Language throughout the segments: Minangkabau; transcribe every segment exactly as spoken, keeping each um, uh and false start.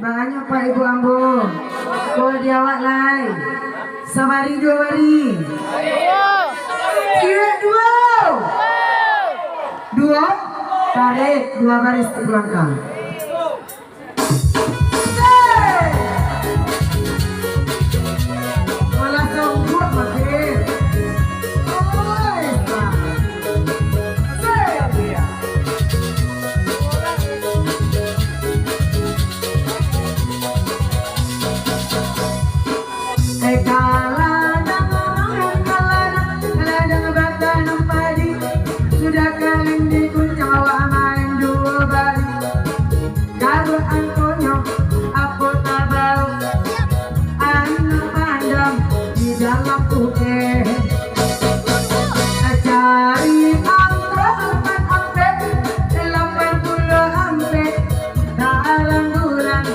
Banyak, Pak, Ibu ambo. Ko di awak lai. Sabari, dua bari. Kira dua. Dua. Tarik dua baris ke belakang. Bola sambut makin. Oi, Pak. Eh, kaladang, kaladang, kaladang batanam padi. Sudah kaling dikuncang, awak main duo bari. Garuah angkonyo, apo tabau? Anak pandam di dalam pukeh. Cari angko lapan ampek, lapan puluah ampek, tarang bulan,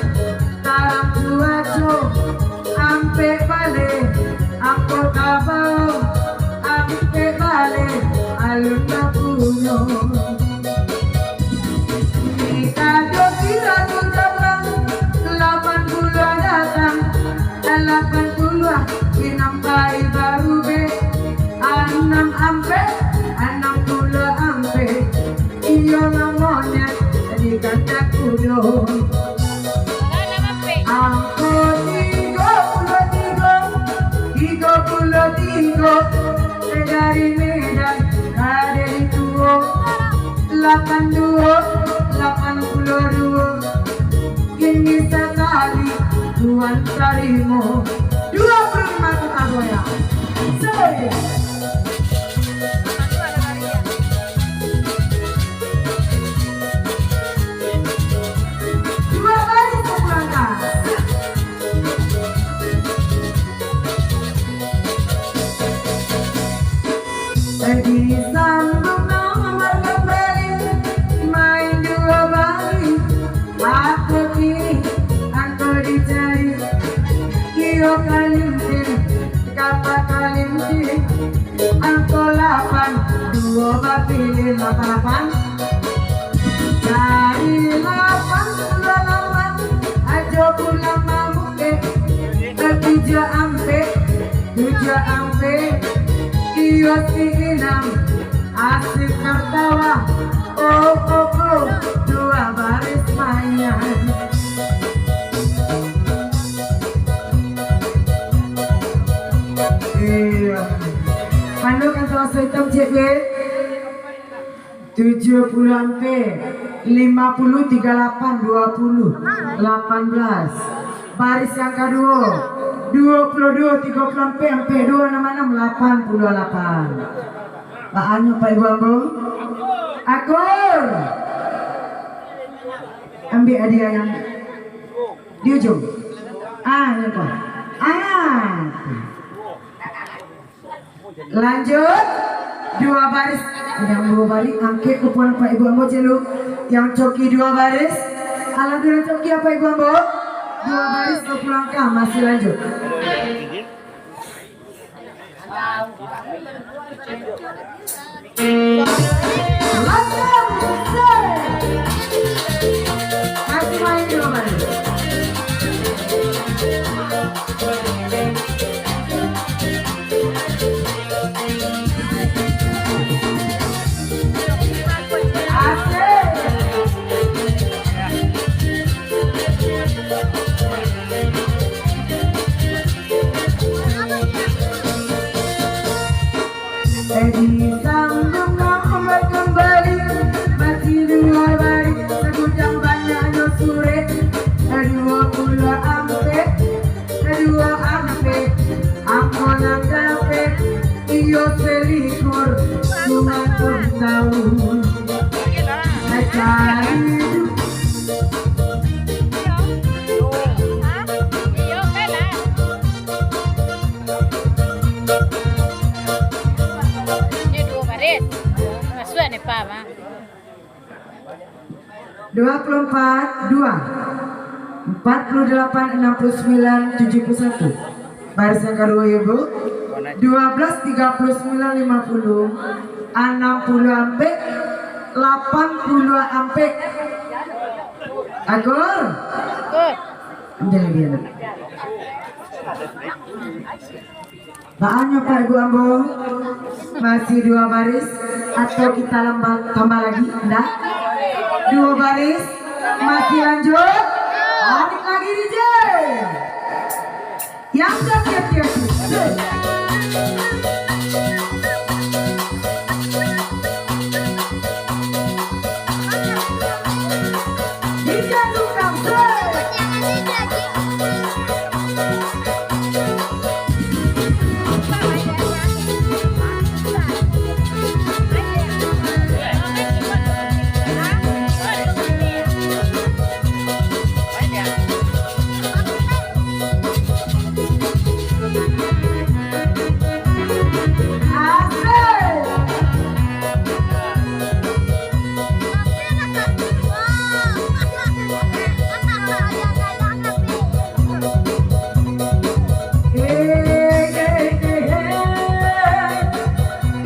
tarang cuaco, ampek baleh, angko kabau, ampek baleh, alun bapunyo. Di kado kiro tu jabang, lapan puluah datang, lapan puluah pinampai barubeh, anam ampek, anam puluah ampek, iyo lah monyet di kandang kudo. Angko tigo puluah tigo, tigo puluah tigo, dari Medan ka Deli Tuo. Lapan duo, lapan puluah duo, kini sakali Tuan tarimo. Duo puluah limo tu kagoyang. Sorry. Dua baris ke belakang. Disambung nomor kembali, main duo bari, apo kini angko dicari? Iyo kalinting, kapa kalinting, angko lapan, duo bapilih lapan lapan. Dari lapan puluah lapan, ajo pulang mamukeh. Tujuah ampek, tujuah ampek, iyo si inang, asik tertawa. Oh, oh, oh, dua baris main. Iya. Anu kan terasa hitam, cek, weh? Tujuah puluah ampek, lima puluah, tigo lapan, duo puluah, lapan belas. Baris yang kaduo, duo puluah duo, tigo puluah ampek, ampek duo, anam anam, lapan puluah lapan. Banyak, Pak, Ibu ambo. Akur. Ambiak hadiah yang di ujung. Ah, yang kau. Ah. Lanjut, dua baris. Yang dua baris, angkek kupon Pak Ibu ambo celu. Yang coki dua baris. Alhamdulillah, coki apa Ibu ambo? Dua baris, dua puluh angka, masih lanjut. Masih main dua baris. Disambung nomor kembali, masih dua baris, sagudang banyaknyo surek, duo puluah ampek. Duo ampek, ambo nan dapek, iyo salikur, cuma pun tahu. Cari. Ini duo baris. Masuk ni, Pak, Bang. Dua puluh empat, dua. Empat puluh delapan, enam puluh sembilan, tujuh puluh satu. Baris yang kaduo, ya, Bu. Dua belas, tiga puluh sembilan, lima puluh. Anam puluah ampek, lapan puluah ampek. Akur? Akur. Udah, biar. Baanyo, Pak Ibu ambo, masih dua baris atau kita lambah, tambah lagi? Ndak? Dua baris, masih lanjut? Tarik lagi, D J. Yang siap, siap, siap, siap. Dijatuhkan, sir.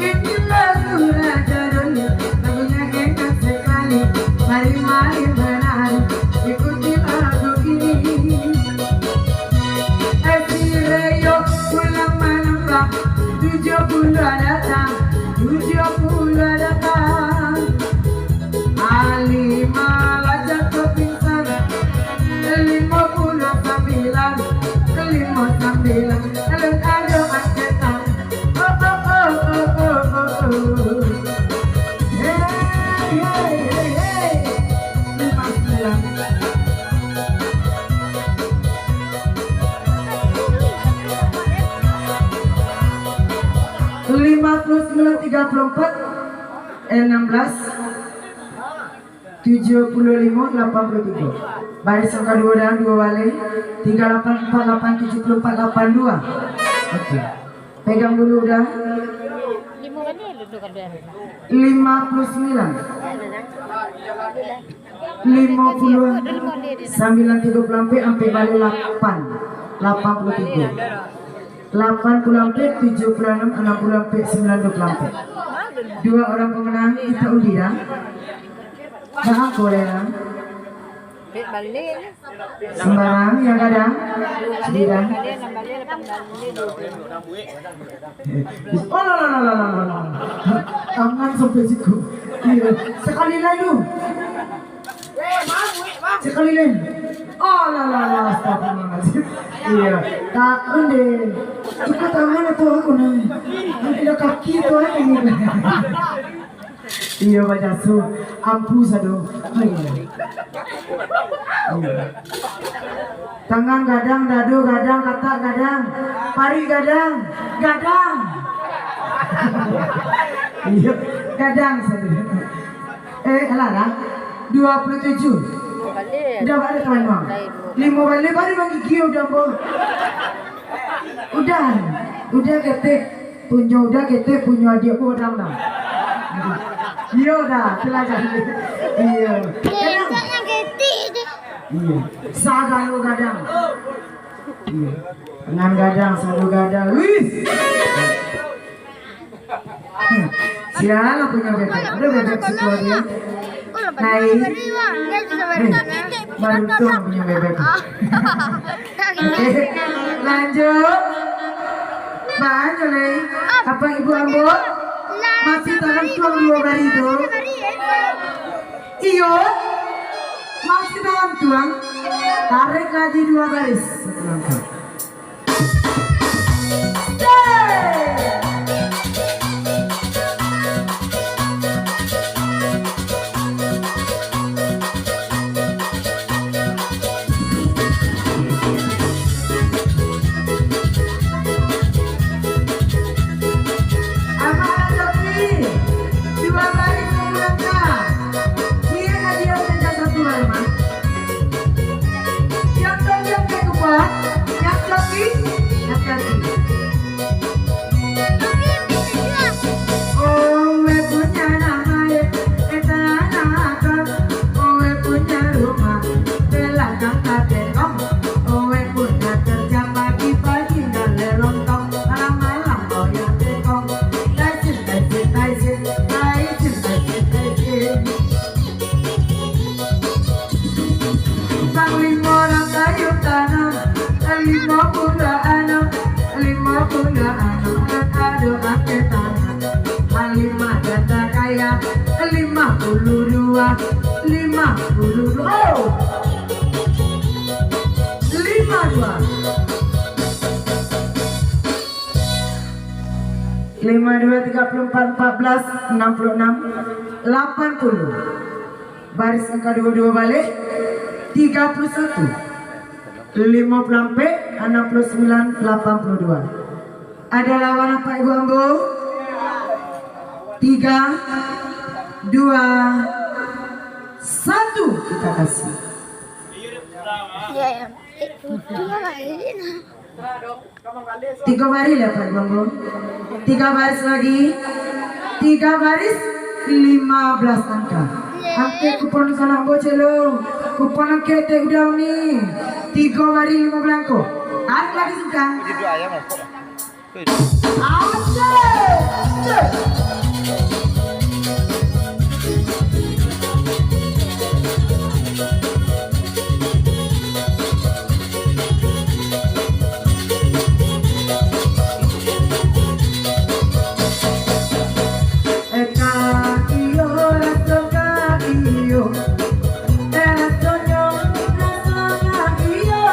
Ini lagu raja dulu, lagunya enak sekali. Mari, mari menari, ikuti lagu ini. Eh, si Rio pulang menembak, tujuh puluh datang, tujuh puluh datang. Halimah lah jatuh pingsan, lima puluh sambilan, lima sambilan, lalu ada angketan. Oh, oh, oh, oh, oh, oh, oh. Hey, hey, hey, hey. Lima sembilan. Lima puluh sembilan, tiga puluh empat, enam belas, tujuh puluh lima, lapan puluh tiga. Baris yang kedua dah, dua balai. Tiga lapan empat lapan, tujuh puluh empat, lapan dua. Oke. Pegang dulu dah. Lima puluh sembilan. Lima puluh sambilan, tiga puluh ampek, ampek balai lapan. Lapan puluh tiga. Lapan puluh ampek, tujuh puluh enam, enam puluh ampek, sembilan puluh ampek. Dua orang pemenang kita undi dah. Dah, boleh dah. Sembarang yang gadang. Sembarang. Oh, lah, lah, lah. Tangan sampai siku. Iya. Sekali lai lu. Sekali lai. Oh, lah, lah, lah. Astagfirullahaladzim. Iya. Tak, onde. Itu tangan atau aku, nah? Ada kaki atau apa ini? Iyo, bajaso. Ampu sado. Iyo. Iyo. Tangan gadang, dado gadang, katak gadang, paruik gadang, gadang. Iyo, gadang sado. Eh, alah lah. Dua puluh tujuh. Udah, baru tuan, Bang. Limo balai baru manggigil udah, Bang. Udah, udah ketek. Punyo udah ketek, punyo adiak ko gadang dah. Iyo dah, tu lah jadi. Iyo. Gadang. Gadang yang ketek tu. Iyo. Sagalo gadang. Iyo. Tangan gadang, sagalo gadang. Wih. Hmm. Sialah punyo bebek. Ado bebek situ ado. Naiak. Eh, baru tu punyo bebek. Oke, lanjut. Banyak lai. Apa ibu ambo? Masih tagantuang duo bari tu? Iyo. Masih tagantuang. Tarik lagi duo baris. Satu langkah. Abang Rajoki, dua baris memulangkan. Dia hadiah kerja satu rumah. Yang tadi yang kuat, Lima puluh dua. Oh. Lima dua. Lima dua, tiga puluh empat, empat belas, enam puluh enam, lapan puluh. Baris angka dua dua baliak, tiga puluh satu, lima puluh ampek, anam puluh sambilan, lapan puluh dua. Ada lawan apak ibu ambo? Tiga, dua, satu. Kita kasih. Ya, ya. Eh, itu lah, ini nah. Tigo baris lah, Pak Gombo. Tiga baris lagi. Tiga baris, lima belas angka. Angkek kupon sanak bocelo. Kupon angkek teh udah ni. Tigo baris, lima belas angka. Ada lagi suka? Asik. Eka iyo, raso ka iyo. Eh, rasonyo, raso ka iyo.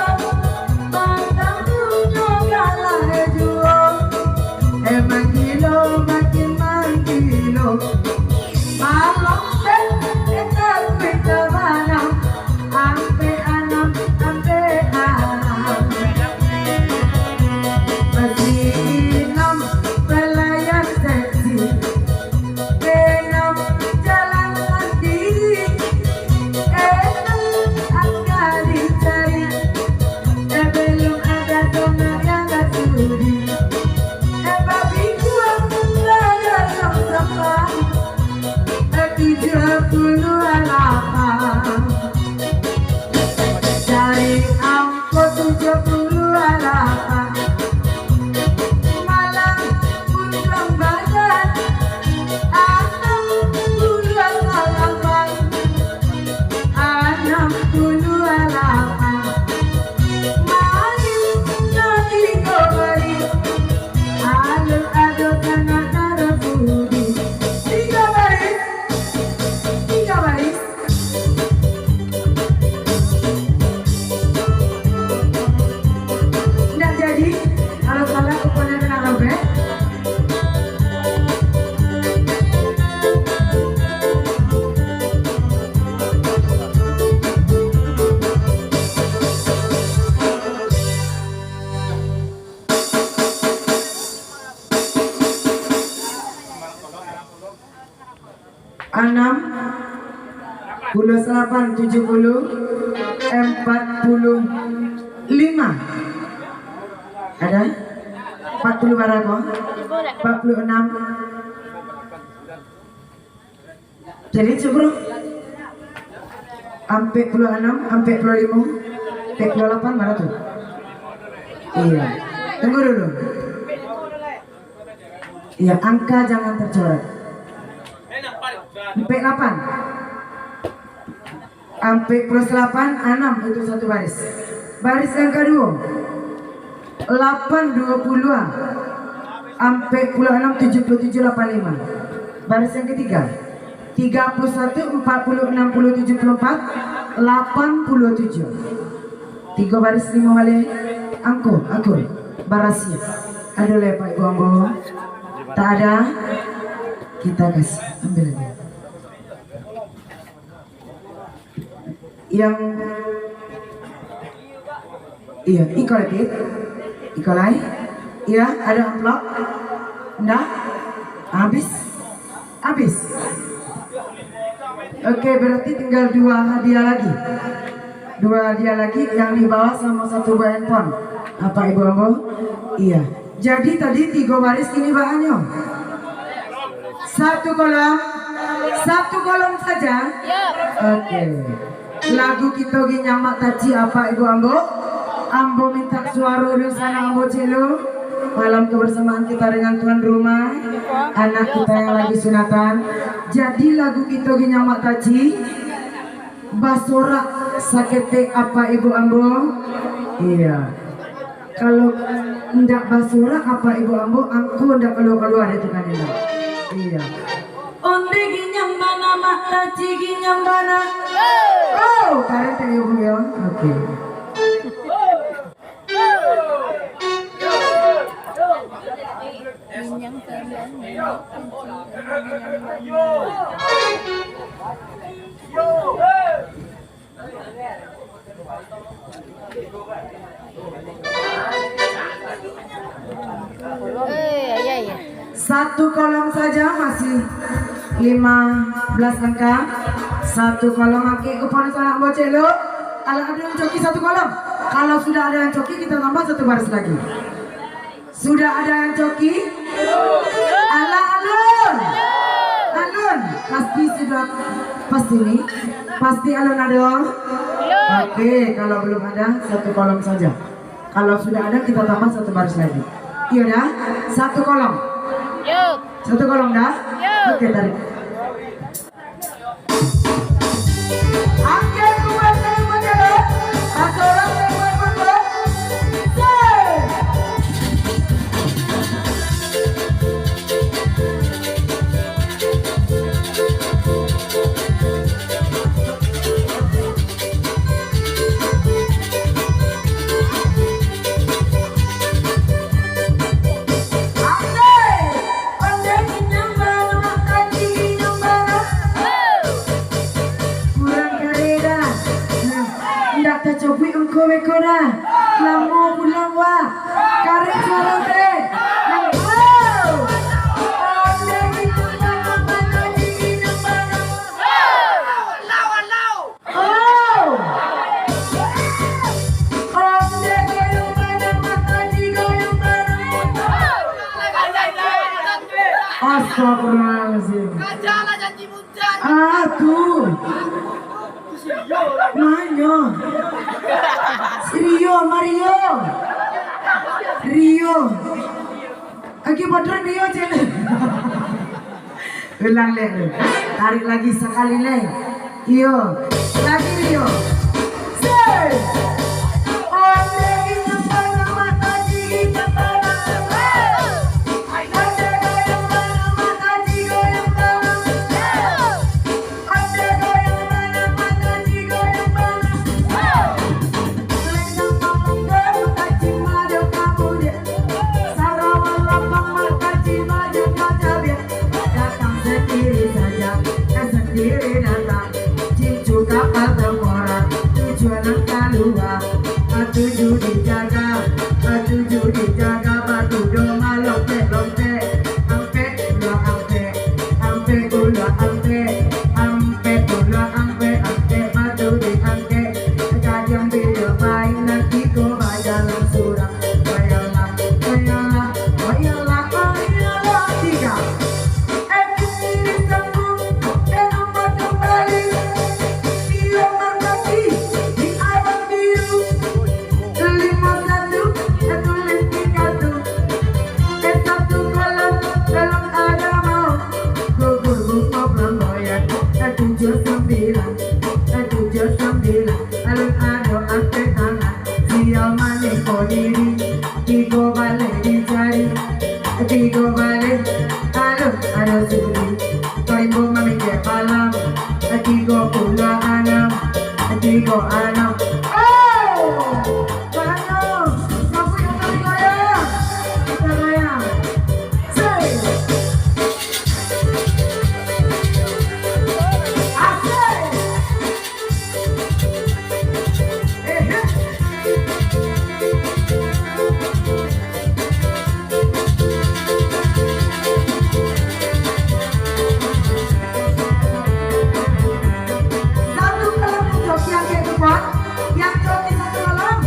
Pantang punyo kalah juo. Eh, manggilo, makin manggilo. Malam teh, eh, tapi ka bana. Ampek anam, ampek anam. Masih inam, pelayan seksi. Enam, jalan sandiri. Enam, angka dicari. Eh, belum ada sanak yang tak sudi. Eh, babi jual, ladang sampah. Eh, tujuh puluh lapan. Dari angko tujuh puluh lapan, malam pun kembali. Anam puluh lapan, anam puluh lapan. Main no tigo baris, alun ado sanak nan budi. Tigo baris, tigo baris. Ndak jadi, kalau salah kuponnyo kena robek. Anam puluah salapan, tujuah puluah, ampek puluah limo. Ada? Ampek puluah bara ko? Ampek puluah anam. Jadi, cubo. Ampek puluah anam, ampek puluah limo, ampek puluah lapan, bara tu? Iya. Tunggu dulu. Iya, angka jangan tercoret. Ampek lapan. Ampek puluah salapan, anam itu satu baris. Baris yang kaduo, lapan duo puluah, ampek puluah anam, tujuah puluah tujuah, lapan limo. Baris yang katigo, tigo puluah satu, ampek puluah, anam puluah, tujuah puluah ampek, lapan puluah tujuah. Tigo baris limo baliak. Angko, angko. Barasiah. Ado lai, Pak Ibu Ambo? Tak ada? Kita kasih. Ambil lagi. Yang, iya, iko lai, Pit. Iko lai. Iya, ado amplop? Ndak? Habis? Habis? Oke, berarti tinggal dua hadiah lagi. Dua hadiah lagi yang di bawah sama satu buah handphone. Apak Ibu Ambo? Iya. Jadi tadi tigo baris, kini bahanyo satu kolom. Satu kolom saja. Oke. Lagu kito gi nyamak taci, Apak Ibu Ambo. Ambo mintak suaro dunsanak ambo celo. Malam kebersamaan kita dengan tuan rumah, anak kita yang lagi sunatan. Jadi lagu kito gi nyamak taci. Basorak saketek, Apak Ibu Ambo. Iya. Kalau ndak basorak, Apak Ibu Ambo, angko ndak kalua-kalua dari tukang nila. Iya. Ondeh ginyang bana, mak taci ginyang bana. Oh, karen tadi, Bu, ya. Oke. Ginyang bana, mak taci ginyang bana. Eh, iya, iya. Satu kolom saja, masih lima belas angka. Satu kolom, oke, kupon sanak bocelo. Kalau ada yang coki satu kolom. Kalau sudah ada yang coki, kita tambah satu baris lagi. Sudah ada yang coki? Alah, alun. Alun. Pasti sudah. Pasti ni. Pasti alun ado. Oke, kalau belum ada, satu kolom saja. Kalau sudah ada, kita tambah satu baris lagi. Iya dah? Satu kolom. Satu kolom dah? Oke, tarik. Kurang kareh dah. Nah, indak tacobuik ungko beko dah. Lamo pulang wak. Kareh suaro teh. Nah, wow. Ondeh ginyang bana, mak taci ginyang bana. Oh! Astagfirullahaladzim. Ah, tu. Manyo. Si Rio, Mario. Rio. Oke, bodor Rio, cek. Ulang, Lek. Tarik lagi sakali, Lek. Iyo. Lagi, Rio. Sik. Ondeh ginyang bana, mak taci ginyang bana. Ondeh ginyang bana, mak taci ginyang bana. Datang sendiri saja, eh, sendiri datang. Cincu kapal tengkorak, tujuan nan kalua. Tuju dijaga, tuju dijaga, badudo malompek-lompek. Ampek pulo ampek, ampek pulo ampek, ampek pulo ampek, ampek batu diangkek. Gadang bido main, nan tigo bajalan surang. Oyolah, oyolah, oyolah, oyolah, tiga. Eh, kiri sambung, eh, nomor kembali. Iyo, markasi, di awan biru. Limo satu, eh, tulis di kartu. Eh, satu kolom, kolom ada mau. Gugur buko flamboyan. Eh, tujuh sambilan, eh, tujuh sambilan. Alun ado angkek tangan. Sia maniko diri. Tigo baleh dicari, tigo baleh, alun ado sudi. Korimbo mamikek palang, tigo pulo anam, tigo anam. Oh! Banyak! Siapa yang tadi goyang? Kita goyang. Say! Asik! Satu kolom, joki angkek kuat, yang joki satu kolom.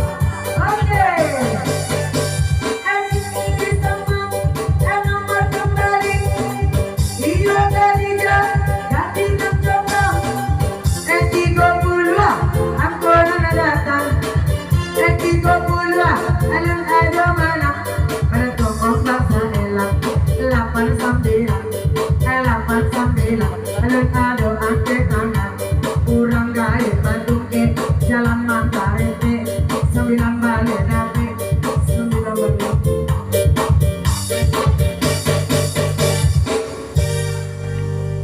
Oke. Edi Tama, eh, nomor kembali. Iyo, tadi dah, ganti nan jombang. Eh, tigo puluah, angko nan datang. Eh, tigo puluah, alun ado manang. Pada toko bakso elang. Lapan sambilan, eh, lapan sambilan, alun ado angkek tangan. Urang gaek batungkek, jalan mantaretek. Sambilan baleh dapek, sambilan baleh.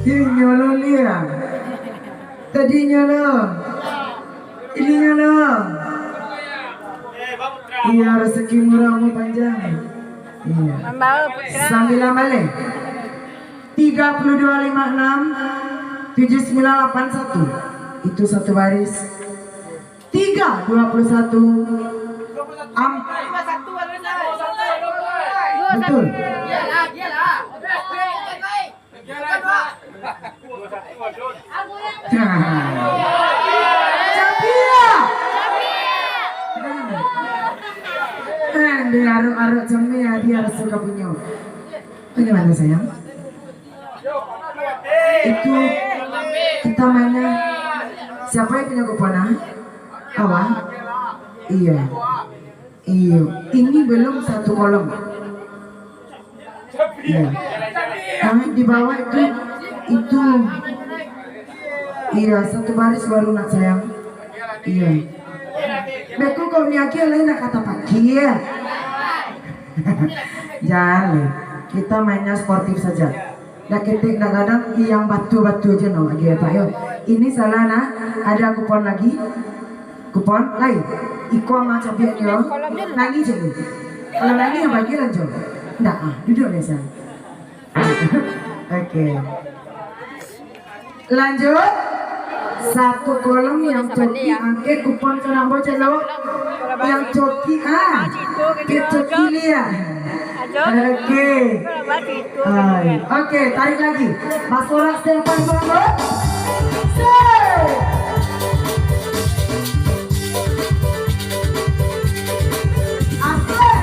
Inyo lo liang. Tadinyo lo. Ilinyo lo. Iyo, rasaki murah, umua panjang. Iyo. Mambawa putra. Sambilan baleh. Tiga puluh dua lima enam, tujuh sembilan lapan satu. Itu satu baris. Tiga dua puluh satu. Am-, betul. Capia. Eh, di arok-arok camia, dia raso ka punyo. Bagaimana, sayang? Itu kita mainnya. Siapa yang punya kupon, ah? Awak? Iya. Iya. Ini belum satu kolom. Iya. Yang di bawah itu, itu. Iya, satu baris baru nak, sayang. Iya. Beko kau ni akhir lain nak kata pakai, ya? Jangan, kita mainnya sportif saja. Dak ketek, dak gadang, yang batu-batu aja nak bagi, ya, Pak, yo. Ini salah, nak. Ada kupon lagi. Kupon lain. Iko ama cabiak ni, yo. Nani je tu. Kalau nani yang bagi lanjut. Ndak, ah, duduk biasa. Oke. Lanjut. Satu kolom yang coki angkek kupon ka nambah calo. Yang coki, ah. Ke coki lihat. Oke. Hai. Oke, tarik lagi. Basorak step dulu. Set. Asik.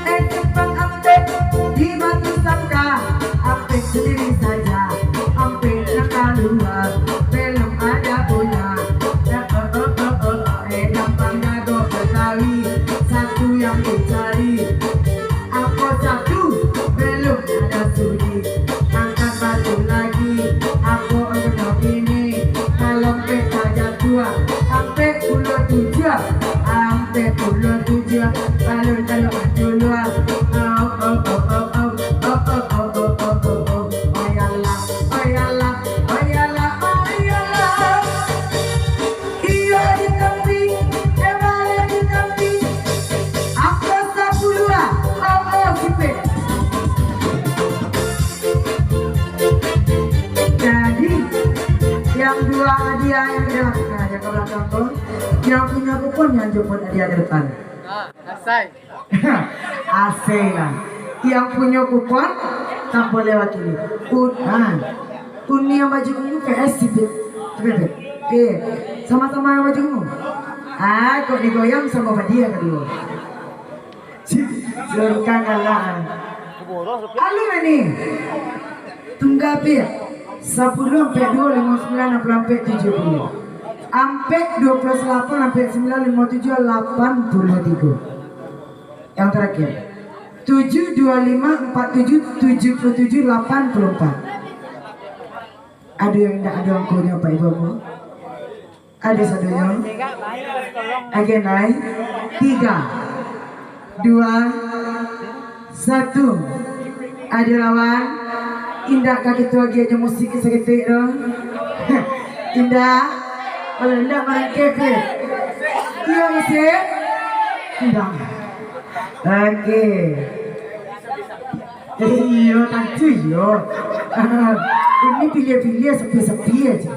Eh, simpang ampek di Batu Sangka, ampek sendiri saja, ampek nan kalua, belum ada punya. Eh, eh, eh, eh, eh, eh, gampang jago Betawi, satu yang dicari. Apo satu, belum ada sudi. Angkat batu lagi, apo gunonyo ini? Kalau ampek tajatuah, ampek puluah tujuah, ampek puluah tujuah, balun, balun maju luar. Au, au, au, au, au. Oyalah, oyalah, oyalah, oyalah. Iyo di tepi, eh, baliak di tepi. Angka sapuluah, oh, oh, sipit. Jadi, yang dua hadiah yang di dalam, nah, yang ke belakang tu, yang punya kupon yang jemput hadiah ke depan. Ah, asai. Asai lah. Yang punyo kupon, tak boleh wakili. Un-, ha. Uni yang baju ungu P S sipit. Sipit, sipit. Eh, sama-sama yang baju ungu. Ah, kok digoyang samo badia kaduo. Cik, surkan alah. Alun ni. Tungga pia. Sapuluah, ampek duo, limo sambilan, anam puluah ampek, tujuah puluah. Ampek duo puluah salapan, ampek sambilan, limo tujuah, lapan puluah tigo. Yang terakhir. Tujuah duo limo, ampat tujuah, tujuah puluah tujuah, lapan puluah ampat. Ado yang indak ado angkonyo, Pak Ibu? Ado sadonyo. Agen lai. Tiga, dua, satu. Ado lawan. Indak ka kito agiah jo musik saketek tu? Indak. Kalau indak, marangkek ke? Iyo, musik? Indak. Oke. Iyo, tantu iyo. Ini piliah-piliah, sepi-sepi aja.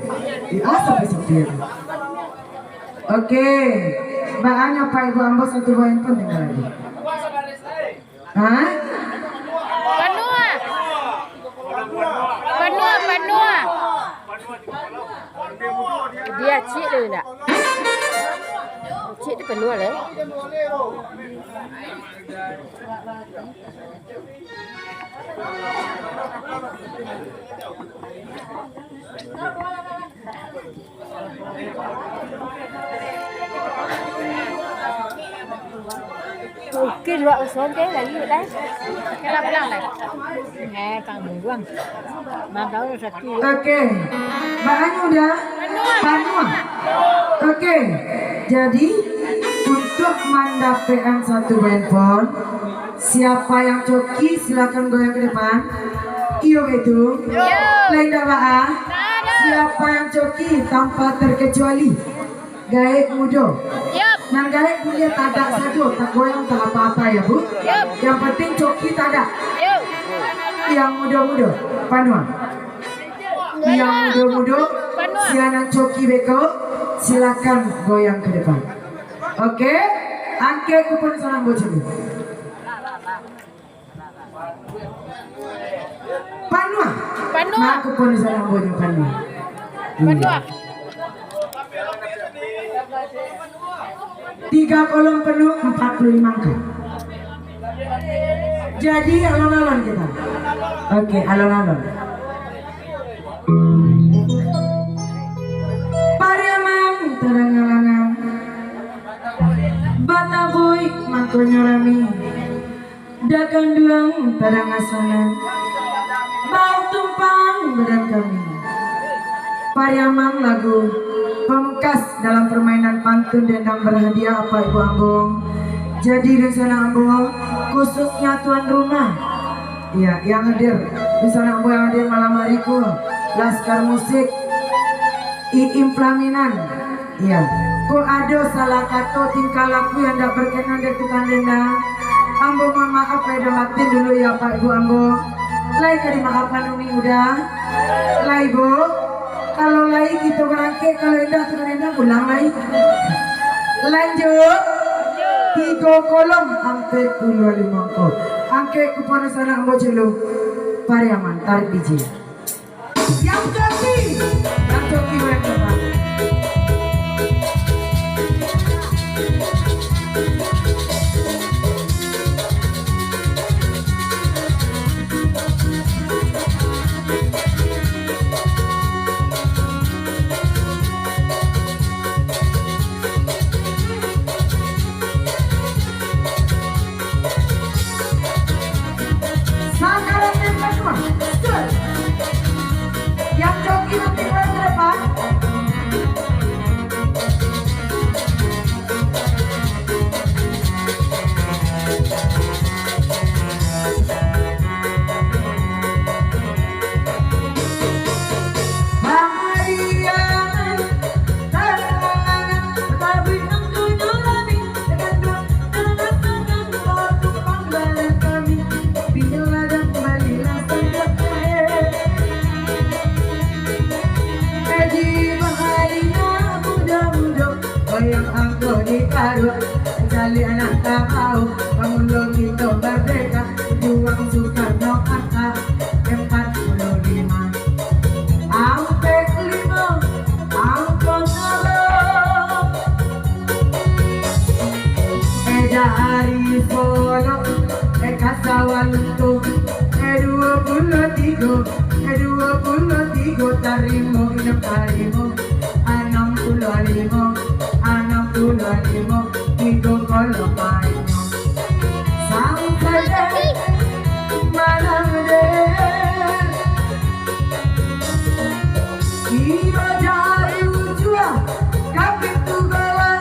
Ah, sepi-sepi aja. Oke. Baa nyo, Pak Ibu, ambo satu buah handphone tinggal lagi. Ha? Panuah. Panuah, panuah. Dia cik tu indak? Cik tu panuah lah, eh. Oke, dua kosong, oke, lagi, Lai. Oke, lah, pulang, Lai. Eh, Kang Bungguang. Bang tahu sakit. Oke. Bang Anu dah? Panuah. Oke. Jadi, untuk mandapekan satu handphone, siapa yang coki, silakan goyang ke depan. Iyo, betul. Iyo. Lain dak, Bang, ah? Siapa yang coki tanpa terkecuali? Gaek mudo. Yap. Nan gaek buliah tadak sajo, tagoyang tak apa-apa ya, Bu. Yap. Yang penting coki tadak. Yap. Yang mudo-mudo, panuah. Yang mudo-mudo, panuah. Sia nan coki beko, silakan goyang ke depan. Oke, angkek kupon sarang bocil. Panuah. Panuah. Mako pun sarang bunyi panuah. Panuah. Tiga kolom penuh, empat puluh lima angka. Jadi, alon-alon kita. Oke, alon-alon. Pariaman tarangalangang, batabuik mangkonyo rami. Daganduang tadanga sanang, bau tumpang badan kami. Pariaman lagu pamungkas dalam permainan pantun dendang berhadiah Apak Ibu Ambo. Jadi, dunsanak ambo, khususnya tuan rumah, ya, yang hadir, dunsanak ambo yang hadir malam hari ko, Laskar Musik, Iim Pelaminan, Iya. Kok ado salah kato tingkah laku yang dak berkenan dek tukang dendang, ambo mohon maaf lahir dan batin dulu ya, Pak Ibu ambo. Lai ka dimaafkan Umi Uda? Lai, Bu? Kalau lai kito barangkek, kalau indak tukang dendang pulang lai. Lanjut. Tigo kolom ampek puluah limo angko. Angkek kupon sanak ambo celu. Pariaman, tarik biji. Yang coki, yang coki weh, Bapak. Sekarang yang kedua, set. Yang joki nanti ke depan. Goyang angko di paruik, caliak nan tabao, pamulo kito mardeka, juang Soekarno Hatta, empat puluh lima. Ampek limo, angko taro. Eh, dari Solok, eh, ka Sawah Lunto, eh, duo puluah tigo, eh, duo puluah tigo, tarimo, inyo tarimo. Anam puluah limo, anam puluah limo, tigo kolom mainyo. Sampai deh, malam deh. Iyo jari ujuah, ka pintu gola.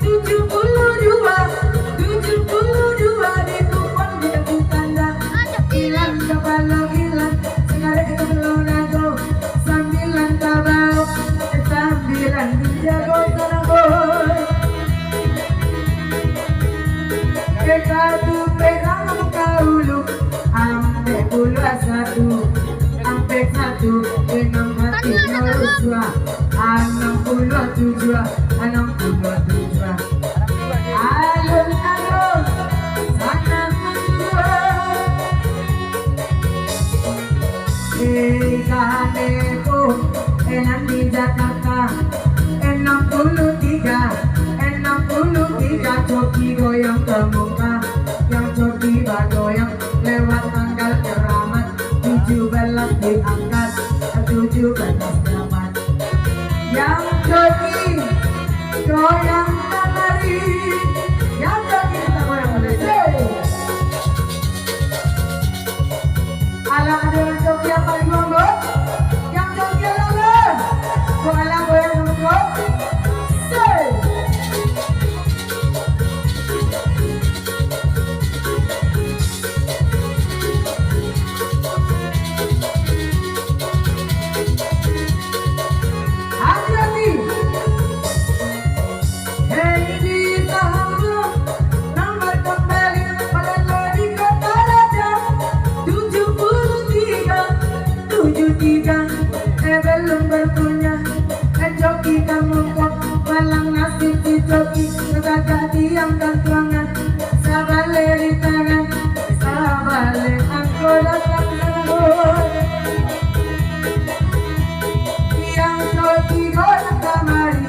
Tujuh puluh dua, tujuh puluh dua di kupon dia tu tanda. Ilang kapalo ilang, sakarek kapalo nago. Sambilan tabao, sambilan jago sanak, oi. Eka tu perang ka ulu, ampek puluah satu, ampek satu, enam hati nyo rusuah, anam puluah tujuah, anam puluah tujuah. Alun-alun, sanang manjual. Eh, kane ko, eh, nan di Jakarta, enam puluh tiga, enam puluh tiga, coki goyang kamuka, yang coki bagoyang lewat tanggal keramat, tujuh belas Diangkat tujuh belas delapan. Yang joki, goyang kamari. Yang joki, kita goyang kamari. Alah, ado yang joki apa di monggo? Yang joki alah, alah. Kok alah goyang monggo? Say. Hati-hati. Hei, di Tahura, nomor kembali, pada lari Kota Raja, tujuh puluh tiga, tujuh tiga, eh, belum berpunya, eh, joki kamu kok, malang nasib si joki, kagak diam gantuangan, sabaleh di tangan, sabaleh angko datang sambut. Yang joki goyang kamari,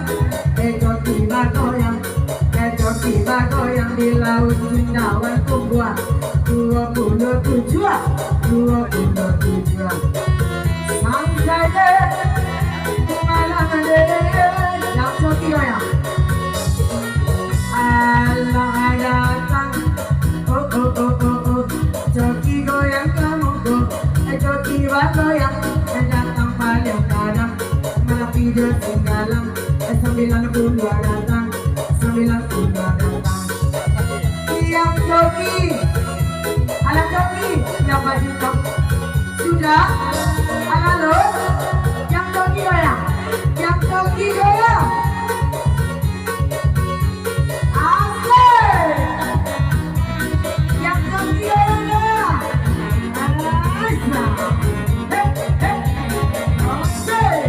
eh, joki bagoyang, eh, joki bagoyang di Laut Cina Walukumbuah, dua puluh tujuh, dua puluh tujuh. Sang saja malam deh, yang joki goyang. Alah datang, oh, oh, oh, oh, oh. Joki goyang kamonggo, eh, joki bagoyang, eh, datang paliang gadang, Marapi jo Singgalang, eh, sambilan puluah datang, sambilan puluah datang. Yang joki, alah joki, yang baju hitam. Sudah, alah lo, yang joki goyang, yang joki goyang. Asik. Yang joki goyang, goyang. Asik. Hei, hei. Asik.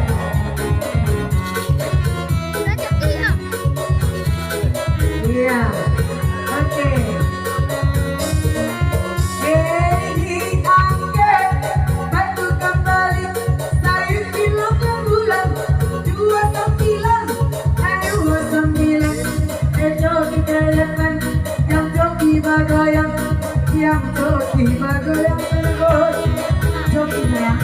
Iya. Oke. Eh, diangkat batu kambali. Sayun kilokan bulan, dua sambilan, dua sambilan. Eh, joki ke depan, yang joki bagoyang, yang joki bagoyang terus. Joki sayang,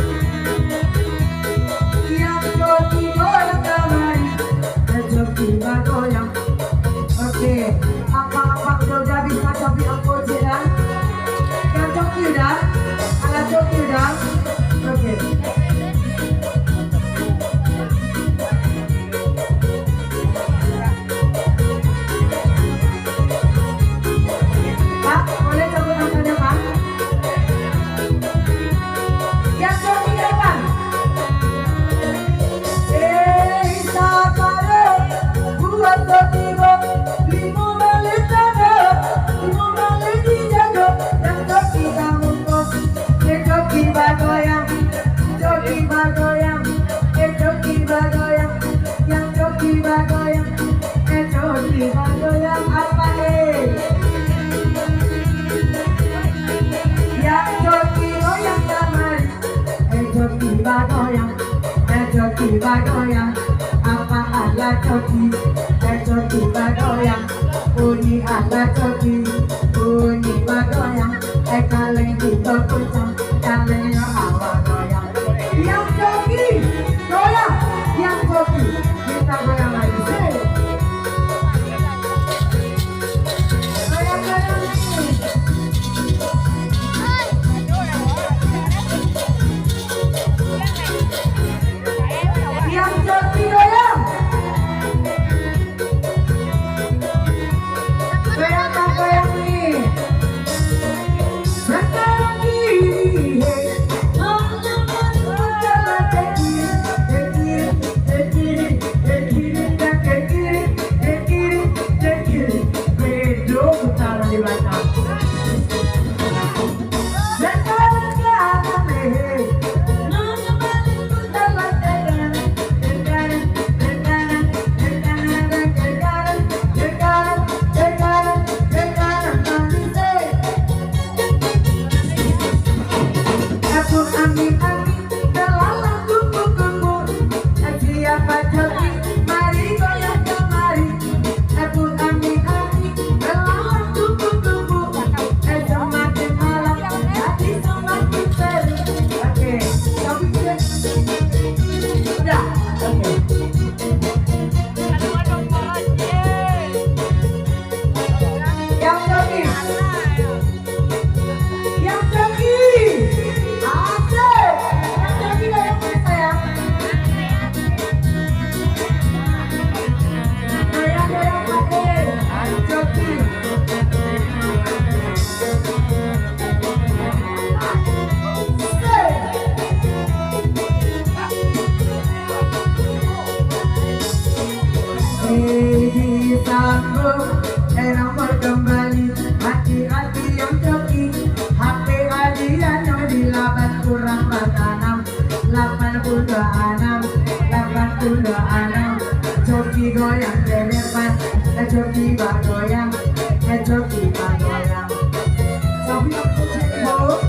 yang joki goyang kamari, eh, joki bagoyang. Oke, apa-apa udah, udah bisa tapi angko je dah. Yang joki udah, alah joki udah. Oke. Pak, boleh cabut angkanya, Pak? Yang joki ke depan. Eh, saparo, buah sotibo, limo baleh tado, limo baleh dijago, yang joki kamuko, eh, joki bagoyang, joki bagoyang, eh, joki bagoyang, yang joki bagoyang, eh, joki bagoyang, apa, eh? Yang joki goyang kamari. Eh, joki bagoyang, eh, joki bagoyang, apa alah joki, eh, joki bagoyang, bunyi alah joki, bunyi bagoyang, eh, kaleng kito kucang, kalengnyo awak goyang. Yang joki, goyang, yang joki, kita goyang lagi, sih. Goyang, goyang lagi. Yang joki goyang. Goyang, goyang ni. Sekarang ini, Siapa joki? Mari goyang kamari. Abu ami-ami, belalang tumpuk-tumpuk. Eh, semakin malam, hati semakin seru. Oke. Salam bro, eh nomor kembali. Hati-hati yang coki, H P hadiahnyo di lapan kurang batanam. Lapan puluh anam, lapan puluh anam. Coki goyang ke depan, eh coki bagoyang, eh coki bagoyang. Tapi aku cek bro.